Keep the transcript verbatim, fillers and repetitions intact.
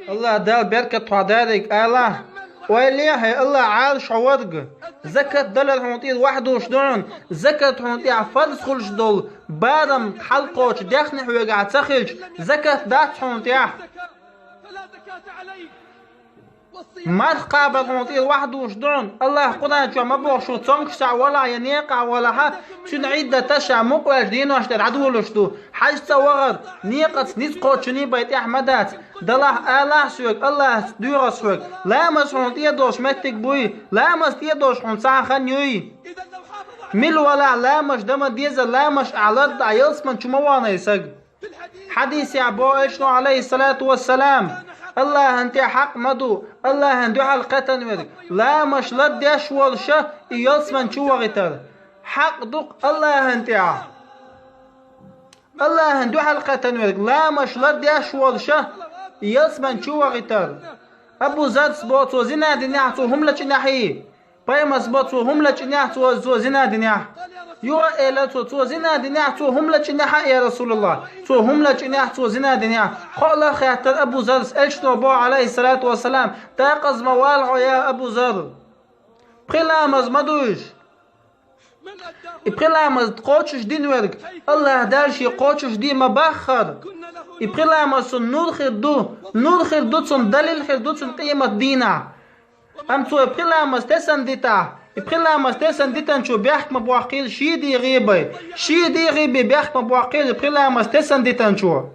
Аллах Дала беркат хьо дариг ала. Ойла е, хӀай Аллах, Ӏалаш хьо варг. Закат далар хьона тӀера вахьдуш ду хьона. Закат хьона тӀехь фарз хуьлуш долу барам хьалкхочу дехнех хьоьгахь ца хилча, закат дац хьона тӀехь. Марха кхабар хьуна тӀера вахьдуш ду хьуна. Аллах Къуръан чохь ма боху шу цомгуш схьа валахь я некъахь валахьа, цуьнан Ӏиддата ша мукъаваьллачу денош тӀе дӀадолуш ду. ХьаьжцӀа вахар, некъаца ницкъ кхочу чуьнан бай тӀехь ма дац. Далахь алахь соьга, Аллахьца доьгӀу ас хьоьга. Ламаз хьуна тӀедолуш меттиг буй, ламаз тӀедолуш хьуна цхьа а хан юй. Мила валахь ламазаш дан ма деза, ламазаш ахь ларда ялсаман чу ма вахана и саг. Хьадисехь боху Элчано, Ӏалайхиссалату вассалам, Аллахьан тӀе хьакъ ма ду, Аллахьан дуьхьал кхетан верг, ламазаш лардеш волуша и ялсаман чу вахийтар. Хьакъ ду-кх Аллахьан тӀехь. Аллахьан дуьхьал кхетан верг, ламазаш лардеш волуша и ялсаман чу вахийтар. Абу Заррас боху, цо зина динехь, цо хӀума лачкъинехь и. Пайхамарс бо цо хӀума лачкъинехь, цо, цо зина динехь. Юха а элира цо, цо зина динехь, цо хӀума лачкъинехь а, я Расулаллах. Цо хӀума лачкъинехь, цо зина динехь. КхоалгӀа а хаьттира Абу Заррас, Элчано боху, Ӏалайхиссалату вассалам, декъаза ма вала хьо, я Абу Зарр. Пхи ламаз ма дуй уьш. И пхи ламаз кхочуш дина верг, Аллах Дала шен кхочуш де ма баххара. И пхи ламаз цунна нур хир ду, нур хир ду цунна, далил хир ду цунна къемат дийнахь. Амма цо и пхи ламаз тесна дитахь, и пхи ламаз тесна дитанчо бехк ма боккхийла шен дегӀе бен. Шен дегӀе бен бехк ма боккхийла и пхи ламаз тесна дитанчо.